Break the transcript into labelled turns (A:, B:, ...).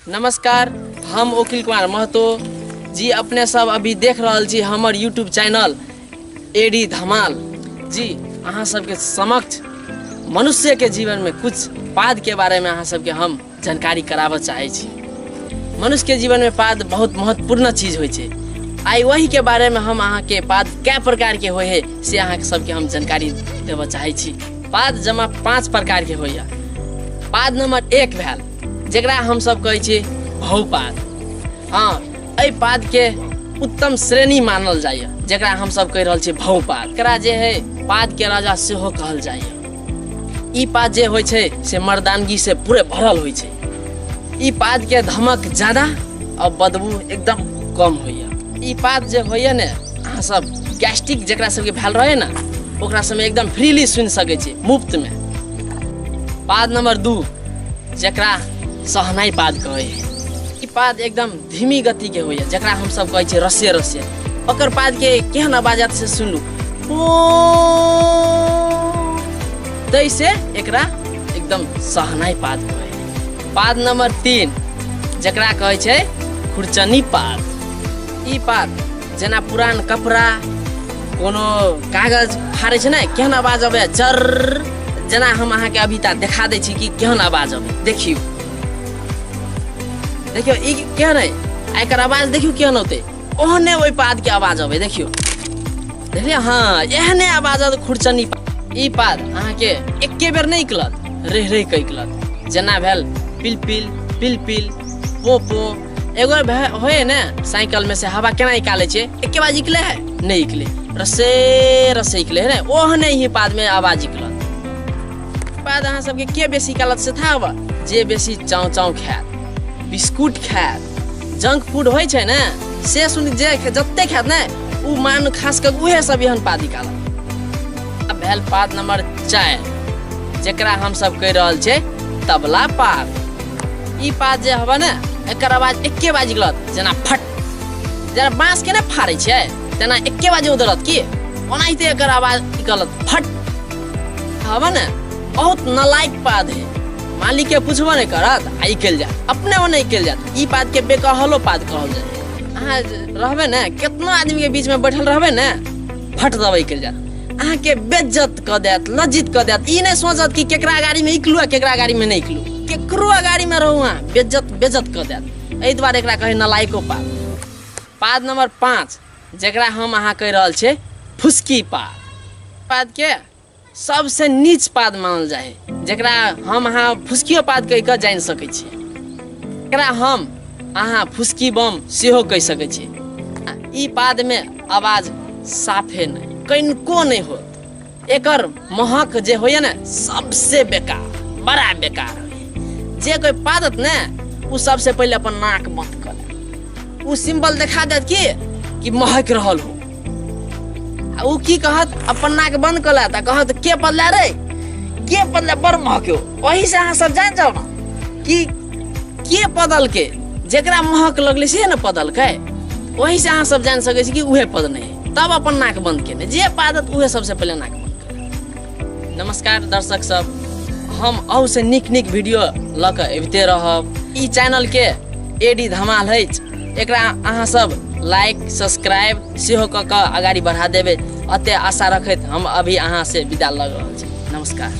A: नमस्कार, हम ओकिल कुमार महतो जी। अपने सब अभी देख रहल छी हमर यूट्यूब चैनल एडी धमाल जी। अहाँ सबके समक्ष मनुष्य के जीवन में कुछ पाद के बारे में अहाँ सबके हम जानकारी कराबऽ चाहै छी। मनुष्य के जीवन में पाद बहुत महत्वपूर्ण चीज होइ छै। आइ वही के बारे में हम अहाँ के पाद कै प्रकार के होइ है से अहाँ सबके हम जानकारी देबऽ चाहै छी। पाद जमा 5 प्रकार के होइया। पाद नंबर 1 भेल जकरा हम सब कहै छी भौपाद। हाँ, एहि पाद के उत्तम श्रेणी मानल जाइए जकरा हम सब कहि रहल छी भौपाद। एकरा जे है पाद के राजा सेहो कहल जाइए। ई पाद जे होइ छै से मर्दानगी से पूरे भरल होइ छै। ई पाद के धमक ज्यादा और बदबू एकदम कम होइए। ई पाद जे होइए ने, अहाँ सब गैस्ट्रिक जकरा सबके भेल रहे ने ओकरा सबमे एकदम फ्रीली सुनि सकै छी मुफ्त में। पाद नंबर 2 जकरा सहनाई पाद कहै है। ई पाद एकदम धीमी गति के होइए जकरा हम सब कहै छियै रसे रसे। ओकर पाद के केहन आवाज आयत से सुनू, तैसे एकरा एकदम सहनाई पाद कहै है। पाद नंबर 3 जकरा कहै छै खुरचनी पाद। ई पाद जेना पुरान कपड़ा कोनो कागज फाड़ै छै ने केहन आवाज अबै चर, जेना हम अहाँके अभी तक देखा दै छी कि केहन आवाज अबै। देखियौ देखियौ ई केहन है, एकर आवाज देखियौ केहन औतै, ओहने ओहि पाद के आवाज अबै। देखियौ देखलियै, हाँ एहने आवाज अबै खुरचनी पाद। ई पाद अहाँके एके बेर नहि निकलत, रहि रहि कऽ निकलत। जेना भेल पिल पिल पिल पिल पो पो। एगो होय ने साइकिल में से हवा केना निकालै छै, एके बार निकले है नहीं निकले, रसे रसे निकले है ने, ओहने ही पाद में आवाज निकलत। पाद अहाँ सबके के बेसी निकालत से था हवा, जे बेसी चाव चाव खायत, बिस्कुट खायत, जंक फूड होइ छै ने से सुन जे जते खायत ने उ मान खास कऽ उहे सब एहन पाद निकालत। अब भेल पाद नंबर 4 जकरा हम सब कहि रहल छै तबला पाद। ई पाद जे हवा ने एकर आवाज एके बाज निकलत, जेना फट, जेना बाँस के ने फाड़ै छै तेना एके बाज उधरत की ओनाहिते एकर आवाज निकलत फट। हवा ने बहुत नालायक पाद है, मालिक के पूछबो नहीं करत आ निकलि जायत, अपने ओ नहीं निकलि जायत। ई पाद के बेकहलो पाद कहल जाय। अहाँ रहबै ने केतनो आदमी के बीच में बैठल रहबै ने फट दबै निकलि जायत, अहाँ के बेज्जत कऽ देत, लज्जित कऽ देत। ई नहीं सोचत कि केकरा गाड़ी में निकलू आ केकरा गाड़ी में नहीं निकलू, केकरो गाड़ी में रहू अहाँ बेज्जत बेज्जत कऽ देत। एहि दुआरे एकरा कहै नालायको पाद। पाद नंबर 5 जकरा हम अहाँ कहि रहल छियै फुसकी पाद। पाद के सबसे नीच पाद मानल जाइ है जकरा हम अहाँ फुसकियो पाद कहि कऽ जानि सकै छियै। एकरा हम अहाँ फुसकी बम सेहो कहि सकै छियै। ई पाद में आवाज साफे नहि, कनिको नहि होत। एकर महक जे होइए ने सबसे बेकार, बड़ा बेकार होइए। जे कोइ पादत ने उ सबसे पहिले अपन नाक बंद कऽ लेत, उ सिंबल देखा देत कि महक रहल हो। आ उ की कहत, अपन नाक बंद कऽ लेत आ कहत के पदला रे, के पदला, बड़ महक्यो। ओही से अहाँ सब जानि जाउ ने कि के पदलकै, जकरा महक लगलै से ने पदलकै। ओही से अहाँ सब जानि सकै छी कि उहे पदने है, तब अपन नाक बंद केने। जे पादत उहे सबसे पहिले नाक बंद करे। नमस्कार दर्शक सब, हम अहू से नीक नीक वीडियो लऽ कऽ अबिते रहब। ई चैनल के एडी धमाल अछि, एकरा अहाँ सब लाइक सब्सक्राइब सेहो कऽ कऽ अगाडि बढ़ा देबै, अते आशा रखैत हम अभी अहाँ से विदा लऽ रहल छी। नमस्कार।